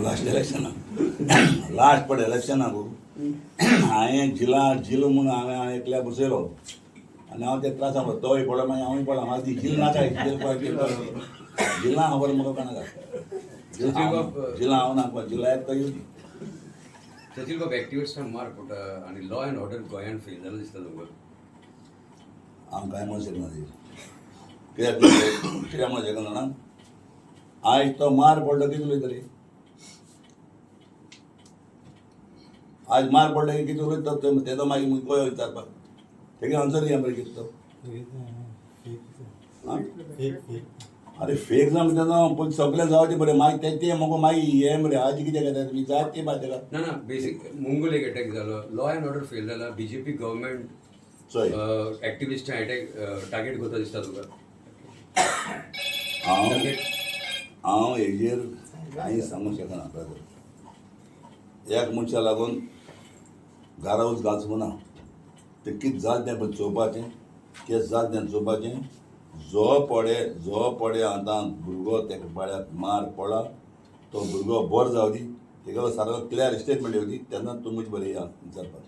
Last इलेक्शनाक, last पड इलेक्शनाक हांवें जिला जिल म्हणून हांवें हांवें एकल्या बसयलो आनी हांव ते त्रास तोय पडो, मागीर हांवूय पडो. म्हाका ती जिल नाका, जिल जिल्ला खबर म्हाका कोणाक. जिल्ला हांव ना, जिल्ला येता येवची. सचिन बाब, एक्टिविस्टांक मार पडटा आनी लॉ अँड ऑर्डर गोंयांत फेल जालें दिसता तुमकां? हांव कांय म्हणूंक शकना तेजेर. कित्याक कित्याक म्हणूंक शकना जाणा? आयज तो मार पडलो, कितें उलयतली? आज मार पडलो की कितें उलयता तो? तेजो मागीर गोंय विचारपाक तेगे आन्सर दिया मरे कितें तो. आं? अरे, फेक जावन तेन्ना पयलीं सगळें जावचें बरें, मागीर ते ते मगो मागीर हे मरे. आज कितें घेता तुमी जाय ते बाय तेका. ना ना, बेसीक मुंगल एक अटॅक जालो, लॉ अँड ऑर्डर फेल जाला, बीजेपी गव्हर्मेंट चोय, एक्टिविस्टां अटॅक टार्गेट करता दिसता तुका? हांव हांव हेजेर कांय सांगूंक शकना ब्रदर. एक मनशा लागून घरावच घालचो ना. तें कितें जालें तें पळय चोवपाचें, कितें जालें तें चोवपाचें. जो पडे जो पडे आतां भुरगो तेका पाड्याक मार पडला, तो भुरगो बरो जावं दी, तेगेलो सारको क्लियर स्टेटमेंट येवं दी, तेन्ना तुमचे बरें या विचारपाक.